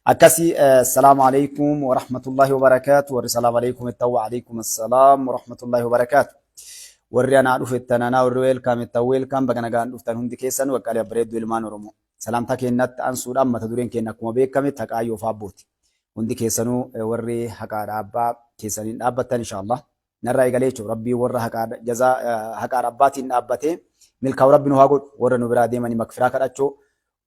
Akkasii, assalaamu alaikum wa rahmatullahi wa barakaatu. Warri salaamu alaikum ittan, wa alaikum assalaam wa rahmatullahi wa barakaatu. Warri anaa dhufe ittan anaa, warri welcome ittan welcome, baga nagaan dhuftan hundi keessan, waqqaalee babbareedduu ilmaan Oromoo. Salaamtaa keenyatti aansuudhaan mata dureen keenya akkuma beekame taqaayyoo faabbooti. Hundi keessanuu warri haqaadha abbaa keessaniin dhaabbattan, inshaallah. Narraa eegalee jechuudha. Rabbii warra haqaa jazaa haqaadha abbaatiin dhaabbatee milkaa'u Rabbi nu haa godhu. Warra nu biraa deemanii makfiraa kadhachuu,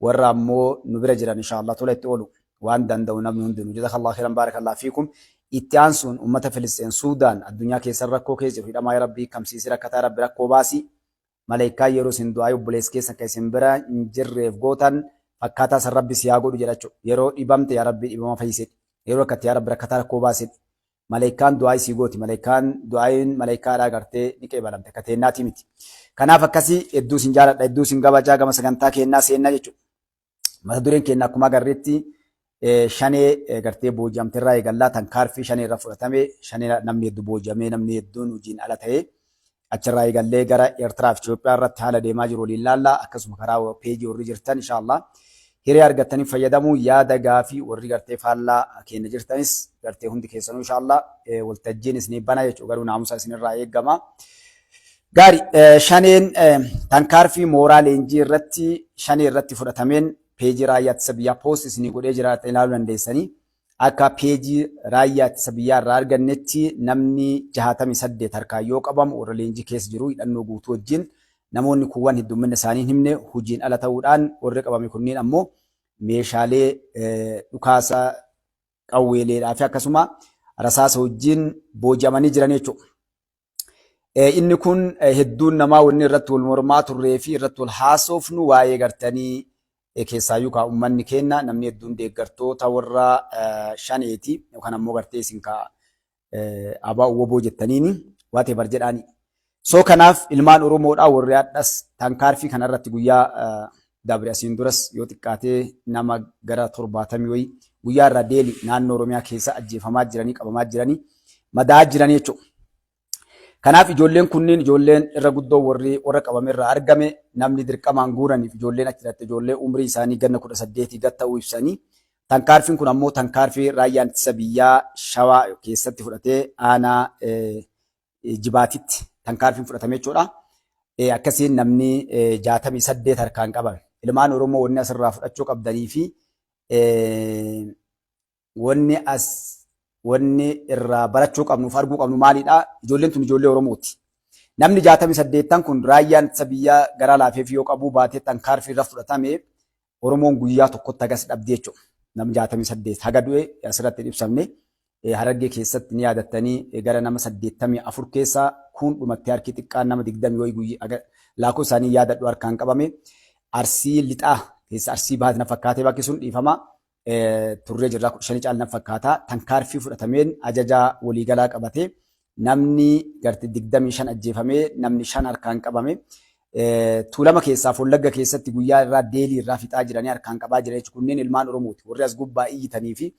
warra ammoo nu bira jiran inshaallah tola itti oolu waan danda'u namni hundinuu. Jazakallahu khairan, barakallahu fiikum. Itti aansuun uummata Filisxeen, Suudaan, addunyaa keessan rakkoo keessa jiru hidhamaa Rabbii kamsiisi, rakkataa Rabbi rakkoo baasii. Maleekkaan yeroo isin du'aa obboleessa keessan kan isin bira hin jirreef gootan fakkaataa san Rabbi si haa godhu jedha jechuudha. Yeroo dhibamte yaa Rabbi dhibama fayyisi. Yeroo rakkatte yaa Rabbi rakkataa rakkoo baasi. Maleekkaan du'aa isii gooti. Maleekkaan du'aayin maleekkaadhaa gartee ni qeebalamte, akka teennaatii miti. Kanaaf akkasii, hedduu isin jaaladha, hedduu isin kabajaa, gama sagantaa keennaa seennaa jechuudha. Mata dureen keenya akkuma agarreetti shanee gartee booji'amte irraa eegallaa, tankaarfii shanee irra fudhatame, shanee namni hedduu booji'amee, namni hedduun hojiin ala ta'ee achirraa eegallee gara Eertiraa fi Itoophiyaa irratti haala deemaa jiru waliin laalla. Akkasuma karaa peejii warri jirtan inshaallah hiree argattanii fayyadamuu, yaada gaafii warri gartee faallaa keenya jirtanis gartee hundi keessanuu inshaallah waltajjiin isinii bana jechuudha, garuu naamusa isinirraa eegama. Gaari, shaneen tankaarfii mooraa leenjii irratti shanee irratti fudhatameen peejii raayyaa ittisa biyyaa post isinii godhee jira, ilaaluu dandeessanii. Akka peejii raayyaa ittisa biyyaa irraa argannetti namni 68 harkaan yoo qabamu, warra leenjii keessa jiru hidhannoo guutuu wajjin, namoonni kuuwwan heddummina isaanii hin himne hojiin ala ta'uudhaan, warri qabame kunniin ammoo meeshaalee dhukaasa qawweeleedhaa fi akkasuma rasaasa wajjin booji'amanii jiran jechuudha. Inni kun hedduun namaa wanni irratti wal mormaa turree fi irratti wal haasofnu waa'ee gartanii keessaayyuu kaa uummanni keenya namni hedduun deeggartoota warra shaneeti yookaan ammoo gartee isin kaa abaa woboo jettaniini waatee bar jedhaani. So kanaaf ilmaan Oromoodhaa warri hadhas tankaarfii kanarratti guyyaa dabre asiin duras yoo xiqqaatee nama gara 70 wayii guyyaa irraa deeli naannoo Oromiyaa keessa ajjeefamaa jiranii, qabamaa jiranii, madaa'aa jiranii jechuudha. Kanaaf ijoolleen kunniin, ijoolleen irra guddoo warri warra qabame irraa argame, namni dirqamaan guuraniif ijoolleen achi hidhatte ijoollee umrii isaanii ganna 18 gad ta'uu ibsanii, tankaarfiin kun ammoo tankaarfii raayyaan ittisa biyyaa Shawaa keessatti fudhatee aanaa Jibaatitti tankaarfiin fudhatame jechuudha. Akkasiin namni 68 harkaan qabame. Ilmaan Oromoo, wanni asirraa fudhachuu qabdanii fi wanni as wanni irraa barachuu qabnuuf arguu qabnu maalidha? Ijoolleen tun ijoollee Oromooti. Namni 68n kun raayyaan ittisa biyyaa garaa laafeef yoo qabuu baatee tankaarfii irra fudhatame, Oromoon guyyaa tokkotti hagas dhabdee jechuudha. Namni 68 haga du'e asirratti hin ibsamne. Harargee keessatti ni yaadattanii, gara nama 84 keessaa kuun dhumatti, harki xiqqaan nama 20 wayii guyyaa lakkoofsa isaanii yaadadhu harkaan qabame. Arsii lixaa keessa, Arsii bahaati na fakkaatee bakki sun, dhiifama, turree jirra, 15 caala na fakkaata. Tankaarfii fudhatameen ajajaa waliigalaa qabate namni garti 25 ajjeefamee, namni 5 harkaan qabame. Tuulama keessaaf Wallagga keessatti guyyaa irraa deelii irraa fixaa jiranii harkaan qabaa jiran jechuudha. Kunneen ilmaan Oromooti. Warri as gubbaa iyyitanii fi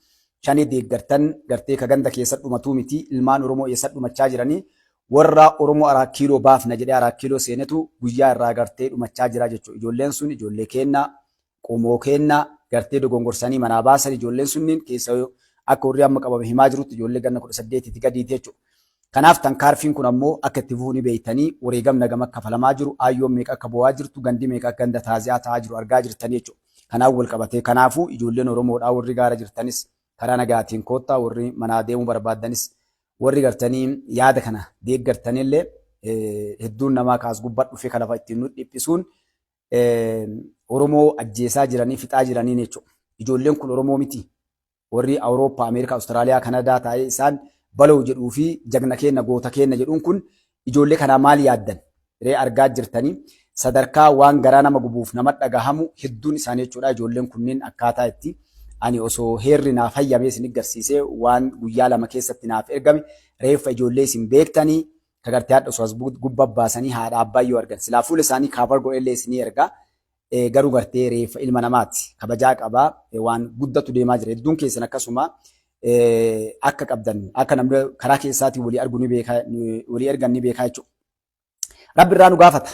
shanee deeggartan gartee ka ganda keessa dhumatuu miti, ilmaan Oromoo eessa dhumachaa jiranii? Warra Oromoo Araa Kiiloo baafna jedhee Araa Kiiloo seenetu guyyaa irraa gartee dhumachaa jira jechuudha. Ijoolleen sun ijoollee keenna, qomoo keenna gartee dogongorsanii manaa baasan. Ijoolleen sunniin keessa akka warri amma qabame himaa jirutti ijoollee ganna 18ti gadiiti jechuudha. Kanaaf tankaarfiin kun ammoo akka itti fufuu ni beektanii, wareegamni hagam akka kafalamaa jiru, aayyoon meeqa akka bo'aa jirtu, gandi meeqa akka ganda taazi'aa ta'aa jiru argaa jirtanii jechuudha. Kanaaf wal qabatee kanaafuu ijoolleen Oromoodhaa warri gaara jirtanis karaa nagaatiin koottaa, warri manaa deemuu barbaaddanis, warri gartanii yaada kana deeggartanillee, hedduun namaa kaas gubbaa dhufee kan lafa ittiin nu dhiphisuun Oromoo ajjeesaa jiranii fixaa jiranii jechuudha. Ijoolleen kun Oromoo miti. Warri Awurooppaa, Ameerikaa, Awustiraaliyaa, Kanadaa taa'ee isaan baloo jedhuu fi jagna keenna, goota keenna jedhuun kun ijoollee kanaa maal yaaddan? Ree argaa jirtanii sadarkaa waan garaa nama gubuuf nama dhagahamu hedduun isaanii jechuudha. Ijoolleen kunniin akkaataa itti ani osoo heerri naaf hayyamee isin garsiisee, waan guyyaa 2 keessatti naaf ergame, reeffa ijoollee isin beektanii ka gartee haadha osoo as gubbaa baasanii haadha abbaa yoo argan silaa fuula isaanii cover godhellee isinii ergaa, garuu gartee reeffa ilma namaati, kabajaa qabaa. Waan guddatu deemaa jira. Hedduun keessan akkasuma akka qabdan akka namni karaa keessaatiin walii argu ni beekaa, walii ergan ni beekaa jechuudha. Rabbi irraa nu gaafata.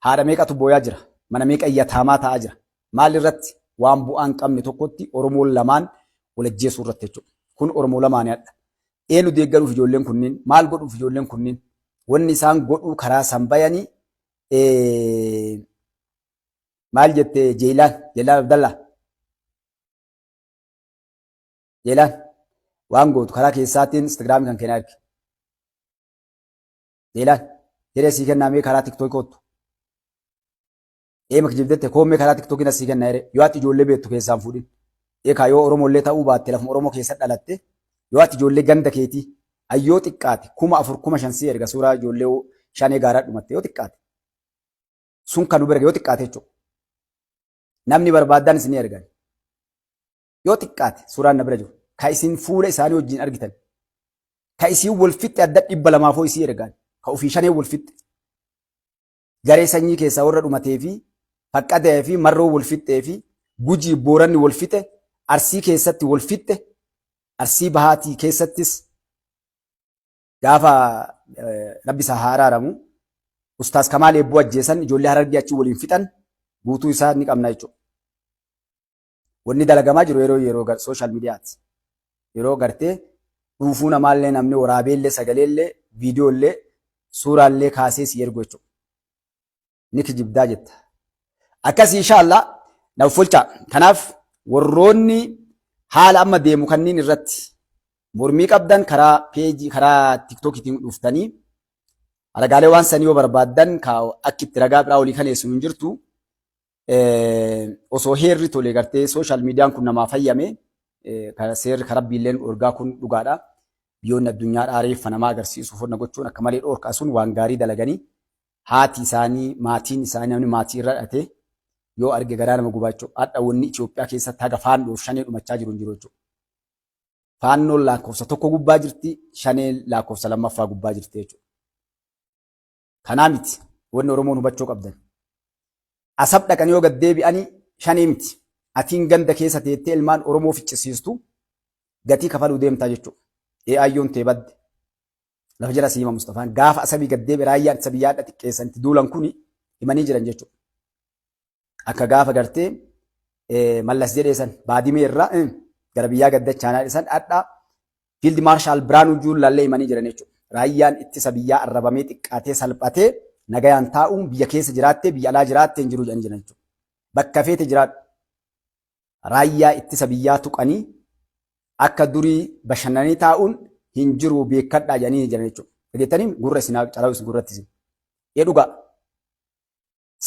Haadha meeqatu booyaa jira? Mana meeqa iyyataamaa ta'aa jira? Maal irratti? Waan bu'aa hin qabne tokkotti Oromoon lamaan Wal ajjeesuu irratti jechuudha. Kun Oromoo lamaanii hadha. Eenyu deeggaruuf ijoolleen kunniin? Maal godhuuf ijoolleen kunniin? Wanni isaan godhuu karaa san bayanii maal jette Jeelaan? Jeelaan Abdallaa. Jeelaan waan gootu karaa keessaatiin Instagiraamii kan keenyaa erge. Jeelaan hiree sii kennaa mee karaa tiktookii kottu. Eema kijibdette koommee karaa tiktookii na sii kenna hiree yoo ati ijoollee beektu keessaan fuudhin. Eekaa yoo Oromollee ta'uu baatte lafuma Oromoo keessa dhalatte yoo ati ijoollee ganda keetii ayyoo xiqqaate 4000 5000 sii erga suuraa ijoollee shanee gaaraa dhumatte yoo xiqqaate. Sun kan nu bira yoo xiqqaate jechuudha. Namni barbaaddaan isin ergan. Yoo xiqqaate suuraan na bira jiru. Ka isin fuula isaanii wajjin argitan. Ka isin wal fixxe adda 200 isii ergaan. Ka ofii shanee wal fixxe. Garee sanyii keessaa warra dhumatee fi faqqadee fi marroo wal fixxee fi gujii booranni wal fixe arsii keessatti wal fixxe arsii bahaatii keessattis gaafa rabbi isaa haa araaramu Ustaaz Kamaal Eebboo ajjeesan ijoollee Harargee achi waliin fixan guutuu isaa ni qabna jechuudha. Wanni dalagamaa jiru yeroo yeroo sooshaal miidiyaati. Yeroo gartee dhuufuu namaallee namni waraabeellee sagaleellee viidiyoollee suuraallee kaasee si ergu jechuudha. Ni kijibdaa jetta. Akkasii inshaallah na uffolchaa. Kanaaf warroonni haala amma deemu kanniin irratti mormii qabdan karaa peejii karaa tiktookiitiin dhuftanii ragaalee waan sanii yoo barbaaddan akka itti ragaa biraa olii kaneessu hin jirtu. Osoo heerri tole gartee sooshaal miidiyaan kun namaa fayyame seerri karaa rabbiilleen dhorgaa kun dhugaadha. Biyyoonni addunyaa reeffa namaa agarsiisuuf honna gochuun akka malee dhorkaa sun waan gaarii dalaganii haati isaanii maatiin isaanii namni maatii irra dhatee yoo arge garaa nama gubaa jechuudha. Hadha wanni Itoophiyaa keessatti haga faannoof shanee dhumachaa jiru hin jiru jechuudha. Faannoon lakkoofsa tokko gubbaa jirti, shaneen lakkoofsa lammaffaa gubbaa jirti jechuudha. Kanaa miti wanni Oromoon hubachuu qabdan. Asab dhaqanii yoo gad deebi'anii shanee miti. Atiin ganda keessa teettee ilmaan Oromoo ficcisiistu gatii kafaluu deemtaa jechuudha. Ee ayyoon tee badde. Lafa jala siima Mustafaan gaafa asabii gad deebi'e raayyaan ittisa biyyaa hadha xiqqeessan itti duulan kuni himanii jiran jechuudha. Akka gaafa gartee mallas jedhee san baadimee irraa gara biyyaa gaddachaanaa san hadha fiild maarshaal Biraanuu Juullaallee himanii jiran jechuudha. Raayyaan ittisa biyyaa arrabamee xiqqaatee salphatee nagayaan taa'uun biyya keessa jiraattee biyya alaa jiraattee hin jiru jedhanii jiran jechuudha. Bakka feete jiraadhu. Raayyaa ittisa biyyaa tuqanii akka durii bashannanii taa'uun hin jiru beekadhaa jedhanii jiran jechuudha. Dhageettanii gurra isin calawu isin gurratti isin. Ee dhugaa.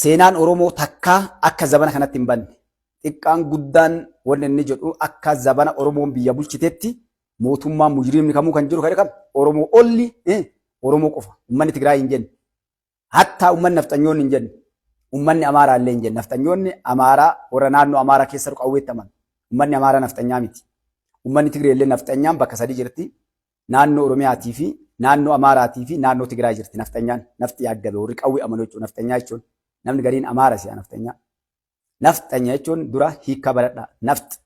Seenaan Oromoo takkaa akka zabana kanatti hin banne. Xiqqaan guddaan wanni inni jedhu akka zabana Oromoon biyya bulchitetti mootummaan mujriimni kamuu kan jiru kan Oromoo olli Oromoo qofa. Uummanni Tigraay hin jenne. Hattaa uummanni nafxanyoonni hin jenne. Uummanni Amaaraa illee hin jenne. Nafxanyoonni Amaaraa warra naannoo Amaaraa keessa jiru qawweetti amanu. Uummanni Amaaraa nafxanyaa miti. Uummanni Tigree illee nafxanyaan bakka sadii jirti. Naannoo Oromiyaatii fi naannoo Amaaraatii fi naannoo Tigraay jirti nafxanyaan. Nafxi yaaggabe warri qawwee amanu jechuudha nafxanyaa jechuun. Namni gariin Amaara si'a nafxanyaa. Nafxanya jechuun dura hiikkaa baradhaa. Nafx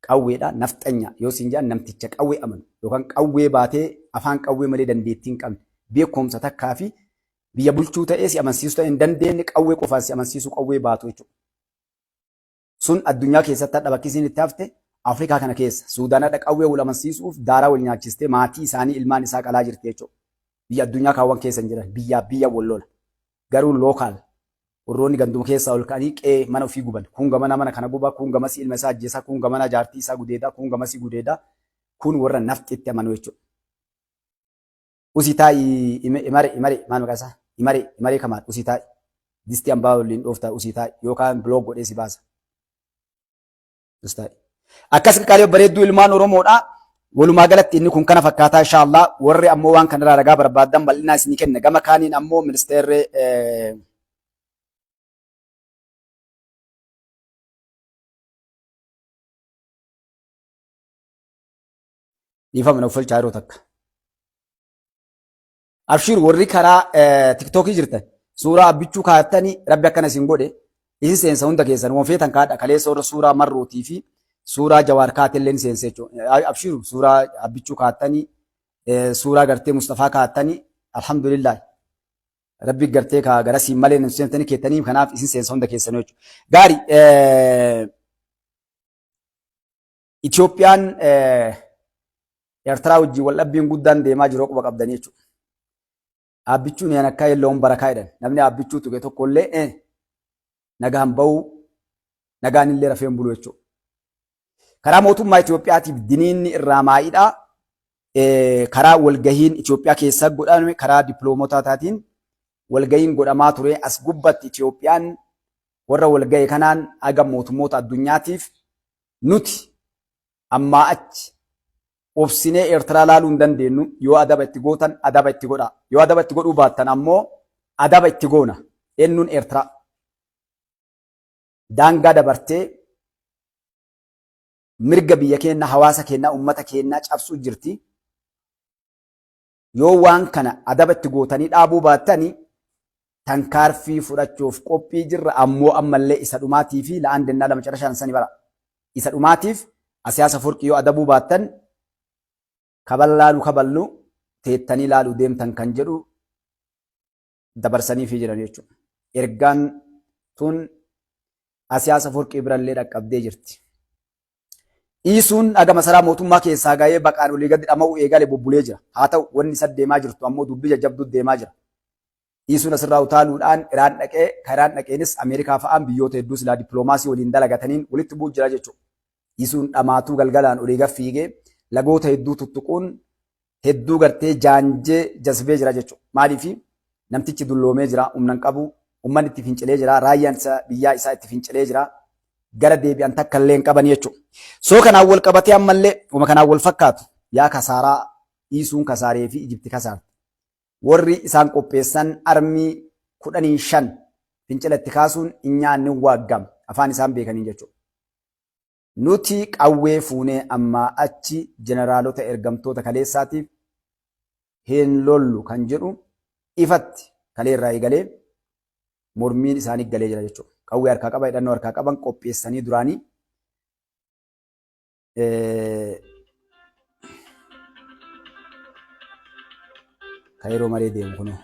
qawweedha. Nafxanya yoo siin jedhan namticha qawwee amanu yookaan qawwee baatee afaan qawwee malee dandeettii hin qabne beekumsa takkaa fi biyya bulchuu ta'ee si amansiisuu ta'ee hin dandeenye qawwee qofaan si amansiisuu qawwee baatu jechuudha. Sun addunyaa keessatti hadha bakki isiin itti hafte Afrikaa kana keessa Suudaan hadha qawwee wal amansiisuuf daaraa wal nyaachistee maatii isaanii ilmaan isaa qalaa jirti jechuudha. Biyya addunyaa kaawwan keessa hin jiran biyyaa biyya wal lola. Garuu lookaal warroonni ganduma keessaa ol ka'anii qe'ee mana ofii guban. Kun gamana mana kana guba, kun gamasii ilma isaa ajjeesaa, kun gamana jaartii isaa gudeedaa, kun gamasii gudeedaa. Kun warra nafxitti amanu jechuudha. Usii taa'i imare imare maal maqaa isaa imare imare kamaal usii taa'i. Distii ambaa waliin dhooftaa usii taa'i yookaan biloog godhee si baasa. Usii taa'i. Akkas qaqqaalee bareedduu ilmaan Oromoodha. Walumaa galatti inni kun kana fakkaataa inshaallah warri ammoo waan kanarraa ragaa barbaaddan bal'inaa isinii kenna. Gama kaaniin ammoo ministeerri dhiifama na uffalchaa yeroo takka. Abshiir warri karaa tiktookii jirtan suuraa abbichuu kaa'attanii rabbi akkana isin godhe isin seensa hunda keessan waan feetan kaadha kaleessa warra suuraa marrootii fi suuraa jawaar kaatellee ni seensa jechuudha. Abshiir suuraa abbichuu kaa'attanii suuraa gartee Mustafaa kaa'attanii alhamdulillah rabbi gartee kaa garasiin malee nu seentanii keettanii kanaaf isin seensa hunda keessan jechuudha. Gaari Itoophiyaan Eertiraa wajjin wal dhabbiin guddaan deemaa jiru quba qabdanii jechuudha. Aabbichuun yan akka yelloon barakaa jedhan. Namni aabbichuu tuqe tokkollee nagaan ba'uu nagaan illee rafee hin bulu jechuudha. Karaa mootummaa Itoophiyaatiif diniinni irraa maayidha. Karaa walgahiin Itoophiyaa keessa godhame karaa dippiloomootaatiin walgahiin godhamaa ture as gubbatti Itoophiyaan warra walgahe kanaan haga mootummoota addunyaatiif nuti ammaa achi obsinee Eertiraa laaluu hin dandeenyu. Yoo adaba itti gootan adaba itti godhaa. Yoo adaba itti godhuu baattan ammoo adaba itti goona. Eenyuun Eertiraa? Daangaa dabartee mirga biyya keenyaa, hawaasa keenyaa, uummata keenyaa cabsuu jirti. Yoo waan kana adaba itti gootanii dhaabuu baattani tankaarfii fudhachuuf qophii jirra ammoo ammallee isa dhumaatii fi la'aan dennaa lama carashaan sani bara. Isa dhumaatiif Asiyaasa Afwerqii yoo adabuu baattan kaballaa nu kaballu teettanii laaluu deemtan kan jedhu dabarsaniifii jiran jechuudha. Ergaan tun Asiyaas Afwerqii birallee dhaqqabdee jirti. Iisuun dhaga masaraa mootummaa keessaa ga'ee baqaan olii gadi dhama'uu eegale bubbulee jira. Haa ta'u wanni isa deemaa jirtu ammoo dubbii jajjabduu deemaa jira. Iisuun asirraa utaaluudhaan Iraan dhaqee ka Iraan dhaqeenis Ameerikaa fa'aan biyyoota hedduu silaa dippiloomaasii waliin dalagataniin walitti bu'u jira jechuudha. Iisuun dhamaatuu galgalaan olii gad fiigee lagoota hedduu tuttuquun hedduu gartee jaanjee jazbee jira jechuudha. Maaliif namtichi dulloomee jira, humna hin qabu, uummanni itti fincilee jira, raayyaan isa biyyaa isaa itti fincilee jira, gara deebi'an takka illee hin qaban jechuudha. Soo kanaan wal qabatee ammallee uma kanaan wal fakkaatu yaa kasaaraa dhiisuun kasaaree fi Ijipti kasaarte. Warri isaan qopheessan armii 15 fincila itti kaasuun hin nyaanni waaggam afaan isaan beekaniin jechuudha. Nuti qawwee fuunee ammaa achi jeneraalota ergamtoota kaleessaatiif hin lollu kan jedhu ifatti kalee irraa eegalee mormiin isaanii galee jira jechuudha. Qawwee harkaa qaban, hidhannoo harkaa qaban qopheessanii duraanii kan yeroo malee deemu kunoo.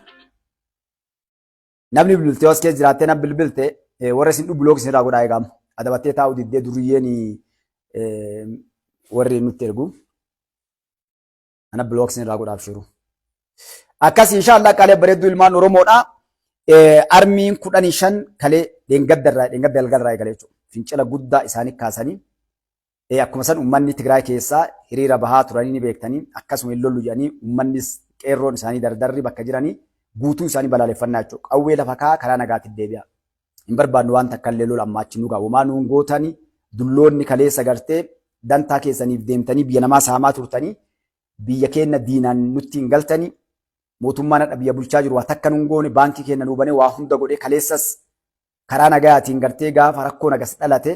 Namni bilbiltee as keessa jiraattee nam bilbilte warra isin dhubbu isin irraa godhaa eegamu. Adabattee taa'uu diddee duriyyeen warri nutti ergu. Ana bilook isin irraa godhaaf shiru. Akkas inshaallah qaalee bareedduu ilmaan Oromoodha. Armiin 15 kalee dheengadda irraa dheengadda galgala irraa eegalee jechuudha. Fincila guddaa isaanii kaasanii akkuma san uummanni Tigraay keessaa hiriira bahaa turanii ni beektanii akkasuma hin lollu jedhanii uummannis qeerroon isaanii dardarri bakka jiranii guutuu isaanii balaaleffannaa jechuudha. Qawwee lafa kaa karaa nagaatti deebi'a. Hin barbaannu waan takka illee lola ammaa achi nu ga'a. Homaa nuun gootanii dulloonni kaleessa gartee dantaa keessaniif deemtanii biyya namaa saamaa turtanii biyya keenya diinaan nutti hin galtanii mootummaan hadha biyya bulchaa jiru waa takka nuun goone baankii keenya nuu banee waa hunda godhee kaleessas karaa nagayaatiin gartee gaafa rakkoon agas dhalate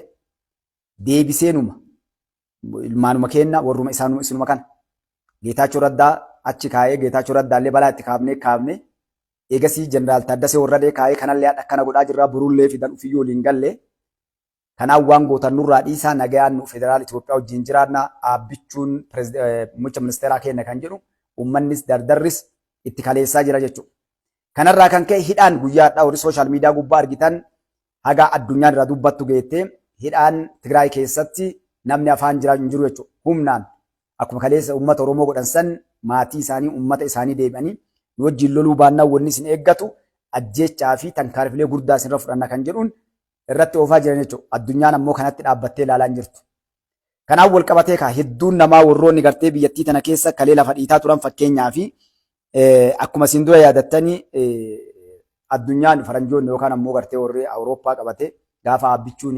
deebisee numa ilmaanuma keenna warruma isaanuma isinuma kana. Geetaachoo Raddaa achi kaa'ee Geetaachoo Raddaallee balaa itti kaafnee kaafne eegasii Jeneraal Taaddasee Warradee kaa'ee kanallee hadha akkana godhaa jirraa borullee fidan ofiyyuu waliin galle. Kanaaf waan gootan nurraa dhiisaa nagayaan nu federaal Itoophiyaa wajjin jiraanna Aabbichuun muummicha ministeeraa keenya kan jedhu uummannis dardarris itti kaleessaa jira jechuudha. Kanarraa kan ka'e hidhaan guyyaa har'aa warri sooshaal miidiyaa gubbaa argitan haga addunyaan irraa dubbattu geette hidhaan Tigraay keessatti namni afaan jiraa hin jiru jechuudha. Humnaan akkuma kaleessa uummata Oromoo godhan san maatii isaanii uummata isaanii deebi'anii nu wajjin loluu baannaan wanni isin eeggatu ajjeechaa fi tankaarfilee guddaa isinirra fudhanna kan jedhuun irratti oofaa jiran jechuudha. Addunyaan ammoo kanatti dhaabbattee ilaalaa hin jirtu. Kanaan wal qabatee kaa hedduun namaa warroonni gartee biyyattii tana keessa kalee lafa dhiitaa turan fakkeenyaa fi akkuma isin dura yaadattanii addunyaan faranjoonni yookaan ammoo gartee warri Awurooppaa qabate gaafa Aabbichuun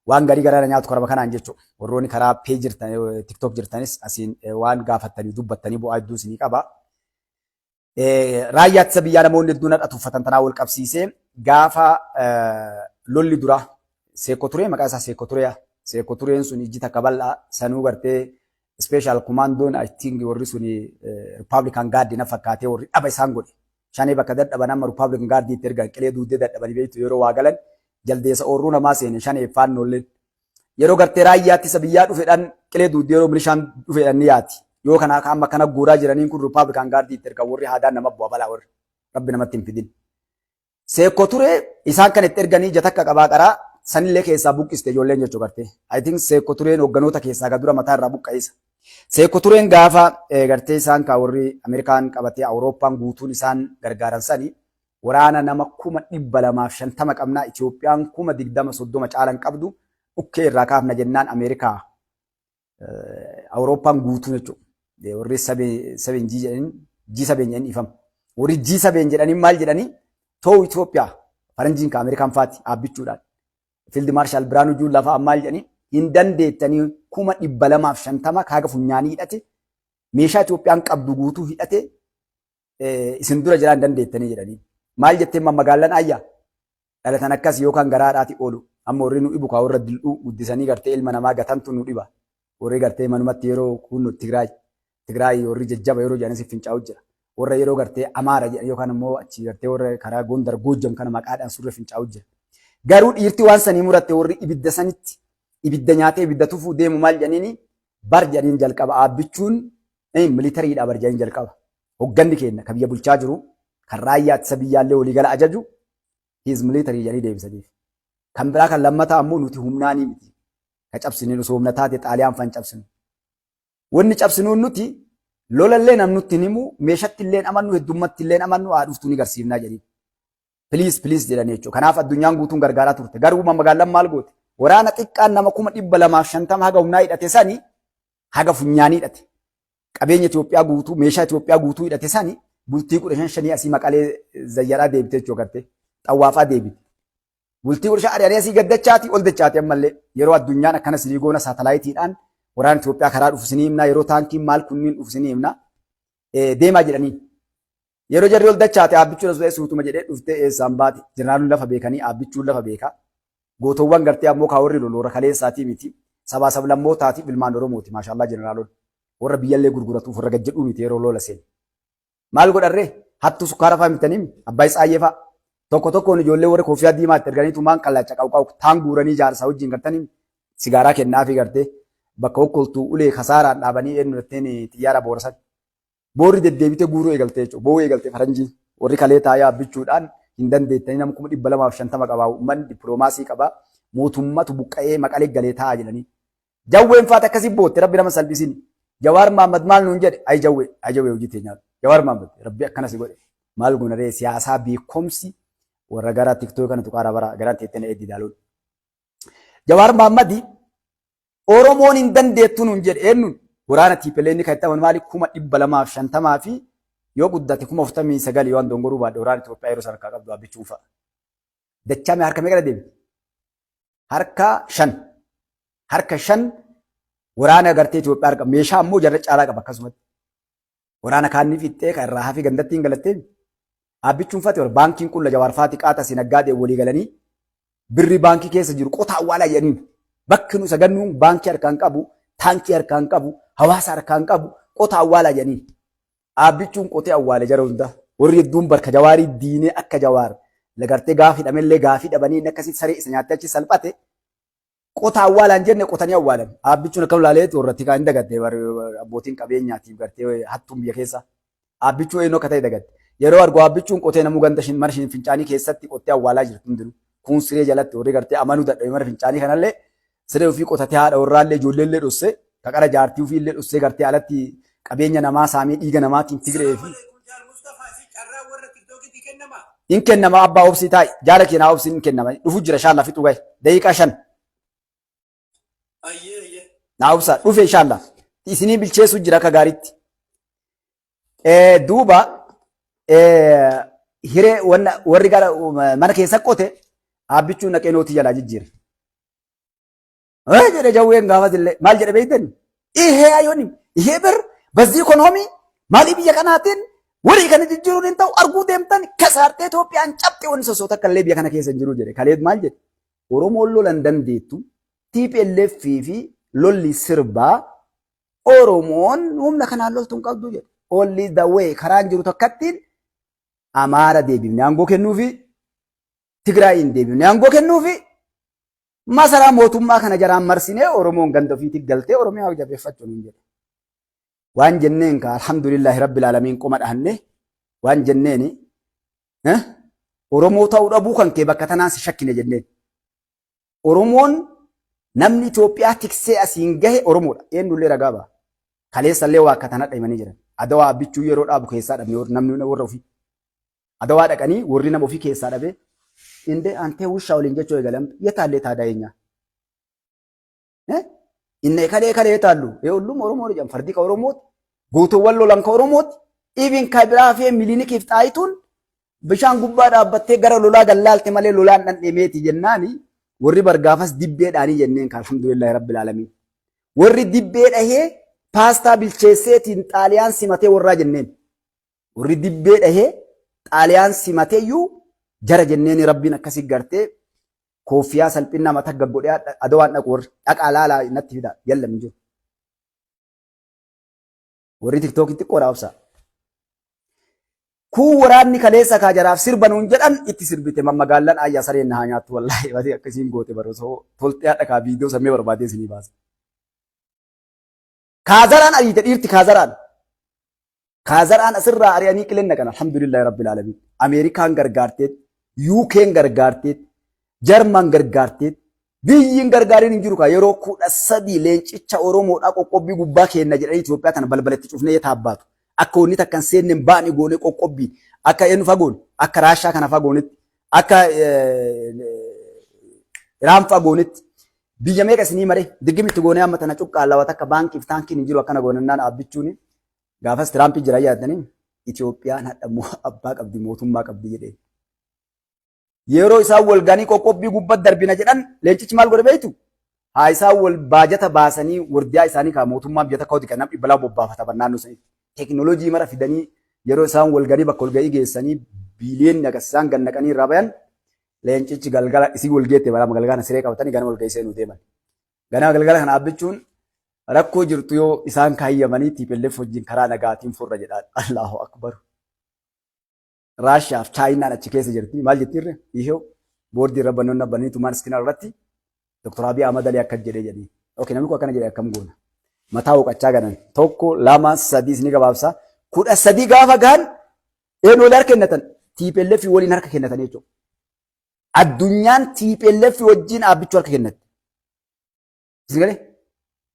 waan garii garaa nyaatu karama kanaan jechuudha. Warroonni karaa pee jirtan TikTok jirtanis asiin waan gaafattanii dubbattanii bu'aa hedduu isinii qaba. Raayyaa ittisa biyyaa namoonni hedduun har'a tuffatan tanaa wal qabsiisee gaafa lolli dura Seekko Turee maqaa isaa Seekko Turee Seekko Tureen sun ijji takka bal'aa sanuu gartee special commandoon I think warri suni Republican Guard na fakkaatee warri dhaba isaan godhe. Shanee bakka dadhaban amma Republican Guard itti ergan qilee duudee dadhabanii beektu yeroo waa galan jaldeessa oorruu namaa seene shanee faannoolleen. Yeroo gartee raayyaa ittisa biyyaa dhufedhaan qilee duudee yeroo milishaan dhufedhaan ni yaati. Yoo kana amma kana guuraa jiraniin kun Republican Guard itti ergan warri haadaan nama bu'a balaa warri rabbi namatti hin fidin. Seekko Turee isaan kan itti erganii ija takka qabaa qaraa Sanillee keessaa buqqiste ijoolleen jechuu gartee. I think Seekko Tureen hogganoota keessaa ga dura mataa irraa buqqa'isa. Seekko Tureen gaafa gartee isaan kaa warri Ameerikaan qabatee Awurooppaan guutuun isaan gargaaran sani waraana nama 250,000 qabnaa, Itoophiyaan 20,000 30 caalan qabdu, dhukkee irraa kaafna jennaan Ameerikaa, Awurooppaan guutuun jechuudha. Warri seven G jedhanii, G7 jedhanii ifama. Warri G7 jedhanii maal jedhanii too Itoophiyaa faranjiin ka Ameerikaan faati dhaabbichuudhaan. Field Marshal Biraanuu Juullaa fa'a maal jedhanii, hin dandeettanii, 250,000 kaaga funyaanii hidhate, meeshaa Itoophiyaan qabdu guutuu hidhate isin dura jiraan dandeettanii jedhanii. Maal jettee magaalaan ayyaa dhalatan akkas yookaan garaadhaati oolu. Amma warri nu dhibu kaa warra dildhuu guddisanii gartee ilma namaa gatantu nu dhiba. Warri gartee manumatti yeroo kun Tigraay warri jajjaba yeroo jedhanis fincaa'u jira. Warra yeroo gartee Amaara jedhan yookaan immoo achi gartee warra karaa Gondar, Goojjam kana maqaadhaan surree fincaa'u jira. Garuu dhiirti waan sanii muratte, warri ibidda sanitti ibidda nyaatee ibidda tufuu deemu maal jedhaniini bar jedhaniin jalqaba, aabbichuun militarydha bar jedhaniin jalqaba. Hogganni keenya kan biyya bulchaa jiru, kan raayyaa ittisa biyyaallee waliigala ajaju, he is military jedhanii deebisaniif. Kan biraa kan lammataa ammoo nuti humnaanii miti. Ka cabsine osoo humna taate Xaaliyaan fan cabsinu. Wanni cabsinuun nuti lolallee namnutti hin himu, meeshatti illee amannu, heddummatti illee amannu, haa dhuftuu ni garsiifnaa jedhanii. Please, please jedhanii jechuudha. Kanaaf addunyaan guutuun gargaaraa turte. Garuu magaalaan maal goote? Waraana xiqqaan nama 250,000 haga humnaa hidhate sani haga funyaanii hidhate. Qabeenya Itoophiyaa guutuu, meeshaa Itoophiyaa guutuu hidhate sani bultii 15 shanii asii Maqalee zayyaraa deebite jechuudha gartee. Xawwaafaa deebite. Bultii 15 ari'anii asii gaddachaati ol dachaati. Ammallee yeroo addunyaan akkana sinii goona, saatalaayitiidhaan waraana Itoophiyaa karaa dhufu sinii himnaa, yeroo taankiin maal kunniin dhufu sinii himnaa deemaa jedhanii. Yeroo jarri ol dachaate aabbichuun as suutuma jedhee dhuftee eessaan baate jeneraaloon lafa beekanii, aabbichuun lafa beekaa. Gootowwan gartee ammoo kaa warri lolu warra kaleessaatii miti. Sabaa sablammootaatiif ilmaan Oromooti maashaallah jeneraaloon. Warra biyyallee gurguratuuf warra gad jedhuu miti yeroo lola seenu. Maal godharree? Hattuu sukkaara fa'aa bitanii Abbaay Tsaayyee fa'aa. Tokko tokkoon ijoollee warra koofiyaa diimaa itti erganiitu maan kallacha qawqaw taan guuranii jaarsaa wajjin gartanii sigaaraa kennaafii gartee bakka okkoltuu ulee kasaaraan dhaabanii eenyu jetteen xiyyaara boorsan. Boorri deddeebitee guuruu eegaltee jechuudha. Boo'uu eegaltee faranjiin. Warri kalee taa'ee abbichuudhaan hin dandeettanii, nama 250,000 qabaa, uummanni dippiloomaasii qabaa, mootummatu buqqa'ee Maqalee galee taa'aa jedhanii. Jawween faata akkasii bootte, rabbi nama salphisin. Jawaar Mahaammad maal nuun jedhe? Ay jawwee, ay jawwee, hojii teenyaa. Jawaar Mahaammad rabbi akkana si godhe. Maal goona ree, siyaasaa beekumsi warra gara TikTok kana tuqaara bara gara teettee na eeddi daaloon. Jawaar Mahaammadi Oromoon hin dandeettu nuun jedhe eenyuun waraana TPLN kan itti amanu maali 250,000 fi yoo guddate 49,000 yoo dongoruu baadhe waraana Itoophiyaa yeroo sadarkaa qabdu abbichuun fa'a. Dachaa harka meeqa deebite? Harka shan. Harka shan waraana gartee Itoophiyaa harka meeshaa ammoo jarra caalaa qaba akkasumatti. Waraana kaanni fixxee kan irraa hafi gandatti hin galattee abbichuun fate baankiin qulla Jawaar faati qaata si naggaadee walii galanii birri baankii keessa jiru qota awwaalaa jedhaniin, bakki nu sagannuun baankii harkaan qabu, taankii harkaan qabu, hawaasa harkaan qabu, qota awwaalaa jedhaniin. Abbichuun qotee awwaale jara hunda. Warri hedduun barka Jawaarii diinee akka Jawaar lagartee gaafa hidhamellee gaafii dhabanii inni akkasii saree isa nyaattee achi salphate, qota awwaalaan jenne, qotanii awwaalan. Abbichuun akkam laaleetu irratti kaan dagatte abbootiin qabeenyaatiif gartee hattuun biyya keessa. Abbichuu eenyu akka ta'e dagatte. Yeroo argu abbichuun qotee namuu ganda mana fincaanii keessatti qottee awwaalaa jirtu hundinuu. Kun siree jalatti warri gartee amanuu dadhabe mana fincaanii kanallee siree ofii qotatee haadha warraallee ijoolleellee dhossee kaqara jaartii ofiillee dhossee gartee alatti qabeenya namaa saamee dhiiga namaatiin Tigree fi. Hin kennama, abbaa obsii taa'i, jaala keenaa obsii, hin kennama, dhufu jira inshallah, fixuu gahe daqiiqaa 5. Naa obsaa, dhufe inshallah, isinii bilcheessuu jira akka gaariitti. Duuba hiree warri gara mana keessa qote abbichuun naqee nootii jalaa jijjiire. Jedhe jawween gaafas illee maal jedhe beektani? Ihee ayooni ihee bir bazii ikonoomii maalii biyya kanaatiin warii kana jijjiiruun hin ta'u, arguu deemtan kasaartee Itoophiyaan cabxe, wanni sosoota akka illee biyya kana keessa hin jiru jedhe. Kaleet maal jedhe? Oromoon lolan dandeettu, TPLF fi lolli sirbaa, Oromoon humna kanaan loltu hin qabdu jedhe. Only the way karaan jiru takkattiin Amaara deebifne aangoo kennuufi, Tigraayiin deebifne aangoo kennuufi, masaraa mootummaa kana jaraan marsinee Oromoon ganda ofiitti galtee Oromiyaa jabeeffachuu nuun jedhe. Waan jenneen ka alhamdulillahi rabbil aalamiin qoma dhahanne waan jenneeni Oromoo ta'uu dhabuu kan kee bakka tanaan si shakkine jenneen. Oromoon namni Itoophiyaa tiksee asiin gahe Oromoodha. Eenyullee ragaa ba'a. Kaleessallee waa akka tanadha himanii jiran. Adawaa Abbichuu yeroo dhaabu keessaa dhabne namni warra ofii. Adawaa dhaqanii warri nama ofii keessaa dhabee indee antee wushaa waliin jechuu eegalan yetaallee taadaa eenyaa. Inni kalee kalee taallu ollum Oromoo jedhan fardi ka Oromooti gootowwan lolan ka Oromooti ibin ka biraa fee Milinikiif Xaayituun bishaan gubbaa dhaabbattee gara lolaa gallaalte malee lolaan dhandhemeeti jennaani warri bargaafas dibbee dhaanii jenneen ka alhamdulillahi rabbil aalamiin. Warri dibbee dhahee paastaa bilcheesseetiin Xaaliyaan simatee warraa jenneen. Warri dibbee dhahee Xaaliyaan simateeyyuu jara jenneeni rabbiin akkasi gartee kooffiyaa salphinnaa mata gaggodhee adawaan dhaqu warri dhaqaa laalaa natti fidaa yallam hin jiru. Warri tiktookii xiqqoodhaa obsaa. Kun waraanni kaleessa kaa jaraaf sirba nuun jedhan itti sirbite mammagaallan ayyaa sareen na haa nyaattu wallaahi bati akkasiin goote barosoo toltee hadha kaa viidiyoo sammee barbaadee isinii baasa. Kaazaraan ariite dhiirti kaazaraan. Kaazaraan asirraa ari'anii qileen naqan alhamdulillahi rabbil alamin. Ameerikaan gargaarteet, UK'n gargaarteet, Jarman gargaarteet, biyyi hin gargaariin hin jiru kaa yeroo 13 leencicha Oromoodhaa qoqqobbii gubbaa keenna jedhanii Itoophiyaa tana balbalatti cufnee yetaa baatu. Akka wanni takka hin seenne hin baane goone qoqqobbii akka eenyu fagoone akka Raashaa kana fagoonetti akka Iraan fagoonetti biyya meeqa isinii mare diggimitti goonee amma tana cuqqaallaa takka baankiif taankiin hin jiru akkana goonannaan Abbichuuni gaafas Tiraampii jira yaadanii Itoophiyaan hadha abbaa qabdi mootummaa qabdi jedhee. Yeroo isaan wal ganii qoqqobbii gubbatti darbina jedhan leencichi maal godhe beektu? Haa isaan wal baajata baasanii wardiyaa isaanii kaa mootummaan biyya takka hojii kan namni 200 bobbaafata naannoo sanitti. Teekinooloojii mara fidanii yeroo isaan wal ganii bakka walga'ii geessanii biiliyoonni agas isaan gannaqanii irraa bayan leencichi galgala isii wal geette balaa galgala siree qabatanii ganama walga'ii seenuu deeman. Ganama galgala kana Abbichuun rakkoo jirtu yoo isaan kaayyamanii TPLF wajjin karaa nagaatiin furra jedhaan. Allahu akbar. Raashiyaa fi Chaayinaan achi keessa jirti. Maal jettiirre? Ihoo boordii irra bannoonni abbanii tumaan iskina irratti Dr. Abiy Ahmad Ali akkas jedhee jedhii. Okay, namni kun akkana jedhee akkam goona? Mataa hooqachaa ganan. Tokko, lama, sadii isinii gabaabsa. 13 gaafa gahan eenyu waliin harka kennatan? TPLF waliin harka kennatan jechuudha. Addunyaan TPLF wajjin Abbichuu harka kennatte. Isin galee?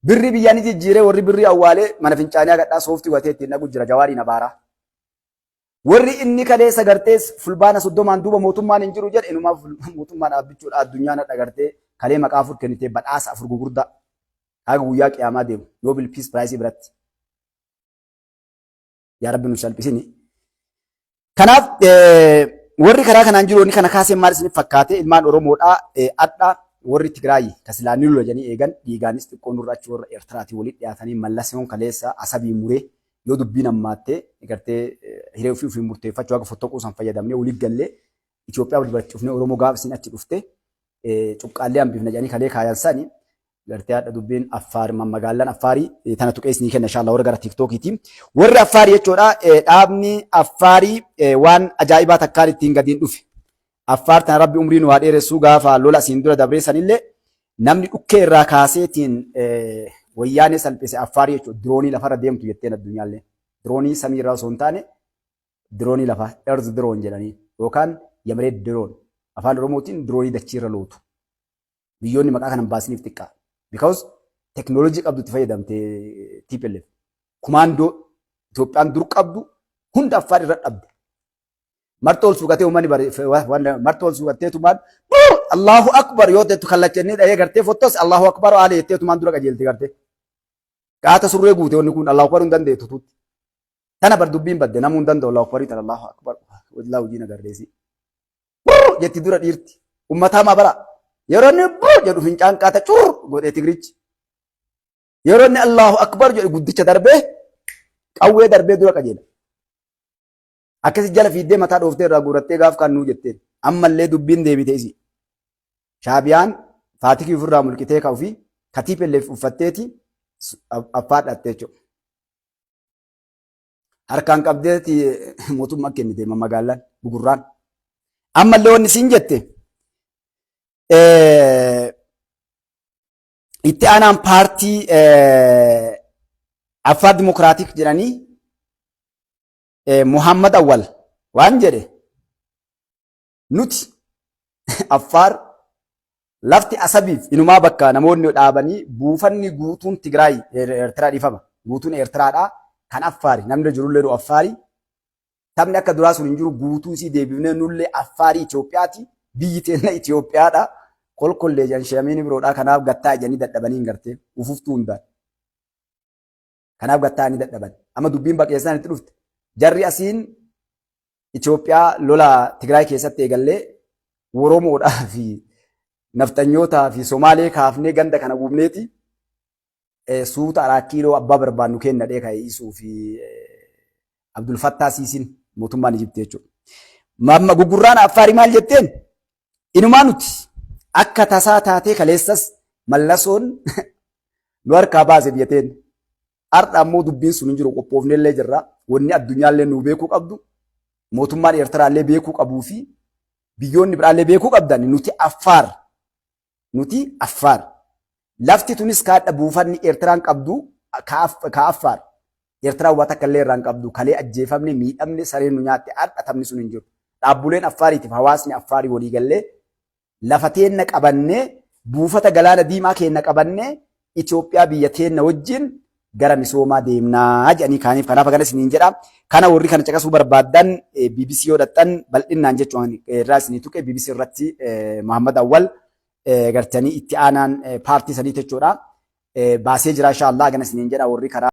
Birrii biyyaa ni jijjiiree warri birrii awwaalee mana fincaanii agadhaa sooftii watee ittiin dhaqu jira Jawaariin abaaraa. Warri inni kaleessa gartee Fulbaana 30n duuba mootummaan hin jiru jedhe inumaa mootummaan Abbichuudha addunyaan hadha gartee kalee maqaa afur kennitee badhaasa afur gugurdaa haga guyyaa qiyaamaa deemu Nobel Peace Prize biratti. Yaa Rabbi nu salphisini. Kanaaf warri karaa kanaan jiru wanni kana kaasee maal isiniif fakkaate ilmaan Oromoodhaa adha warri Tigraay kasilaa ni lola jedhanii eegan dhiigaanis xiqqoo nurra achi warra Eertiraatiin walitti dhiyaatanii Mallasiyoon kaleessa Asabii muree yoo dubbiin hammaatte gartee hiree ofii ofiin murteeffachuu haga fottoquu san fayyadamnee walitti gallee Itoophiyaa wal biratti cufnee Oromoo gaaf isin achi dhufte cuqqaallee hambifna jedhanii kalee kaayan sani gartee hadha dubbiin Affaar mammagaallan Affaarii tana tuqee isinii kenna inshallah warra gara TikTokiiti. Warri Affaarii jechuudha dhaabni Affaarii waan ajaa'ibaa takkaan ittiin gadiin dhufe. Affaar tana Rabbi umrii nu haa dheeressuu gaafa lola asiin dura dabree sanillee namni dhukkee irraa kaaseetiin wayyaanee salphise Affaarii jechuudha. Diroonii lafarra deemtu jetteen addunyaallee. Diroonii samii irraa osoo hin taane diroonii lafaa earth drone jedhanii yookaan yamireet drone afaan Oromootiin diroonii dachiirra lootu. Biyyoonni maqaa kana hin baasiniif xiqqaa. Because teknoolojii qabdu itti fayyadamte TPLF. Kumaandoo Itoophiyaan dur qabdu hunda Affaar irra dhabde. Marxoo ol suuqatee uummanni marxoo ol suuqatteetumaan Allahu Akbar yoo jettu kallachennee dhahee gartee fottos Allahu Akbar haala jetteetumaan dura qajeelte gartee. Qaata surree guute wanni kun Allahu Akbar hin dandeettu tuutti. Tana bar dubbiin badde namuu hin danda'u Allahu Akbar tana Allahu Akbar wallaahi hojii nagarreessi. Jetti dura dhiirti. Ummataa maa bara. Yeroo inni jedhu fincaan qaata cur godhee Tigrichi. Yeroo inni Allahu Akbar jedhu guddicha darbee qawwee darbee dura qajeela. Akkasi jala fiiddee mataa dhooftee irraa guurattee gaaf kaan nuu jetteen. Ammallee dubbiin deebite isi. Shaabiyaan faatikii ofirraa mulqitee ka ofii ka TPLF uffatteeti Affaar dhattee jechuudha. Harkaan qabdeeti mootummaa kennite magaalaan gugurraan. Ammallee wanni siin jette itti aanaan paartii Affaar Dimokiraatik jedhanii Muhammad Awwal waan jedhe nuti Affaar Lafti Asabiif inumaa bakka namoonni dhaabanii buufanni guutuun Tigraay Eertiraa dhiifama. Guutuun Eertiraadha. Kan Affaari namni jirullee nu Affaari. Taphni akka duraa sun hin jiru guutuu isii deebifnee nullee Affaarii Itoophiyaati. Biyyi teenna Itoophiyaadha. Kolkollee jedhan shamiin biroodha. Kanaaf gattaa ijanii dadhabanii hin gartee ufuftuu hundaan. Kanaaf gattaa ni dadhaban. Amma dubbiin baqeessaan itti dhufte. Jarri asiin Itoophiyaa lola Tigraay keessatti eegallee Oromoodhaa fi nafxanyootaa fi Somaalee kaafnee ganda kana guubneeti suuta Araat Kiiloo abbaa barbaannu kenna dhee ka'e isuu fi Abdul Fattaa Siisin mootummaan Ijipti jechuudha. Mamma gugurraan Affaarii maal jetteen? Inumaa nuti akka tasaa taatee kaleessas mallasoon nu harkaa baase biyya teen. Har'a ammoo dubbiin sun hin jiru qophoofnellee jirra. Wanni addunyaallee nu beekuu qabdu mootummaan Eertiraallee beekuu qabuu fi biyyoonni biraallee beekuu qabdan nuti Affaar nuti Affaar. Lafti tunis kaadha buufanni Eertiraan qabdu ka Affaar. Eertiraan waa takka illee irraa hin qabdu. Kalee ajjeefamne, miidhamne, sareen nu nyaatte har'a taphni sun hin jiru. Dhaabbuleen Affaariitiif hawaasni Affaarii walii gallee lafa teenna qabannee buufata galaana diimaa keenna qabannee Itoophiyaa biyya teenna wajjin gara misoomaa deemnaa jedhanii kaaniif kanaaf akkana isiniin jedha. Kana warri kana caqasuu barbaaddan BBC yoo dhaqxan bal'innaan jechuun irraa isinii tuqe BBC irratti Muhammad Awwal gartanii itti aanaan paartii sanii jechuudha. Baasee jira insha Allah gana isiniin jedha warri karaa.